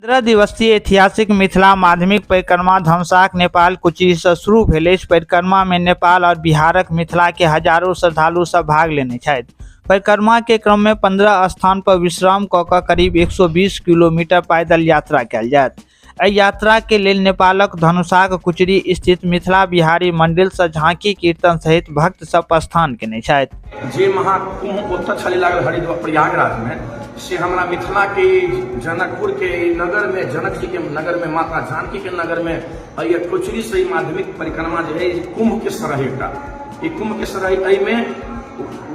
15 दिवसीय ऐतिहासिक मिथिला माध्यमिक परिक्रमा धमसाक नेपाल कुचरी से शुरू भेल अछि। परिक्रमा में नेपाल और बिहारक मिथिला के हजारों श्रद्धालु सब भाग लेने छथि। परिक्रमा के क्रम में 15 स्थान पर विश्राम क कऽ करीब 120 किलोमीटर पैदल यात्रा कयल जायत। एहि यात्रा के लेल नेपालक धनुषाक कुचरी स्थित मिथिला बिहारी मंदिर से झांकी कीर्तन सहित भक्त सब प्रस्थान केने छथि। जे महाकुंभ ओतऽ छलै लागल हरिद्वार प्रयागराजमे, से हमरा मिथिलाके जनकपुरके नगरमे, जनक जीके नगरमे, माता जानकीके नगरमे एहि कोचरीसँ ई माध्यमिक परिक्रमा जे है कुंभके सरह एकटा ई कुंभके सरह। एहिमे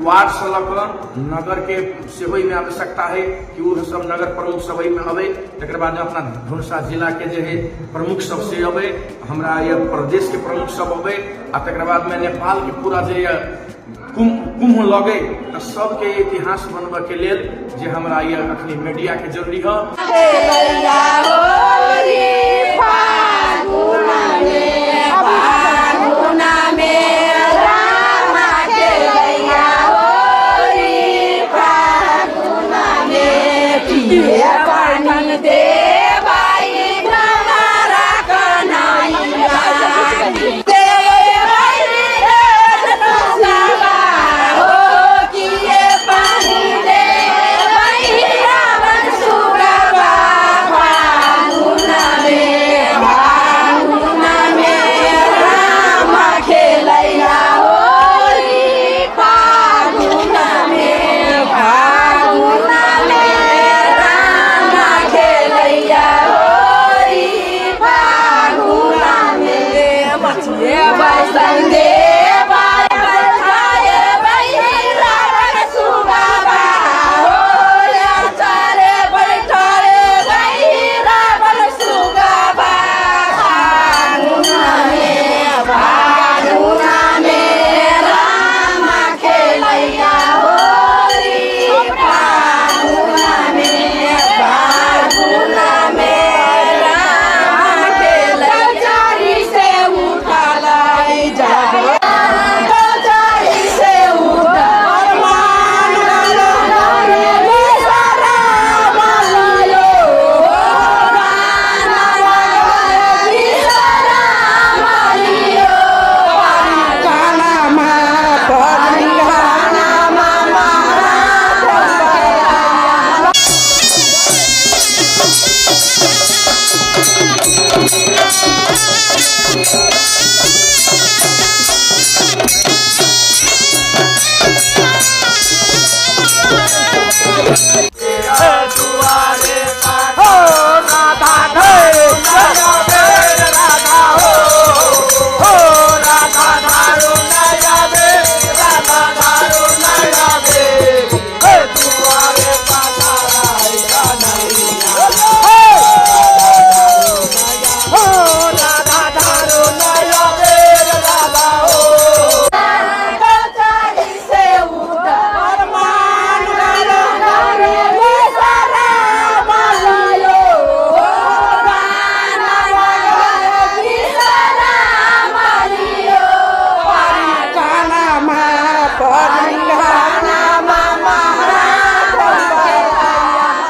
वार्डसँ लऽ कऽ नगरके सेहो एहिमे आवश्यकता है कि ओ सब नगर प्रमुख सब एहिमे अबै। तकर बाद अपना धनुषा जिलाके जे है प्रमुख सब से अबै, हमरा यह प्रदेशके प्रमुख सब अबै, आ तकर बादमे नेपालके पूरा जे यऽ कुंभ लगे तऽ सबके इतिहास बनबऽके लेल जे हमरा यऽ अखनी मीडियाके जरूरी है।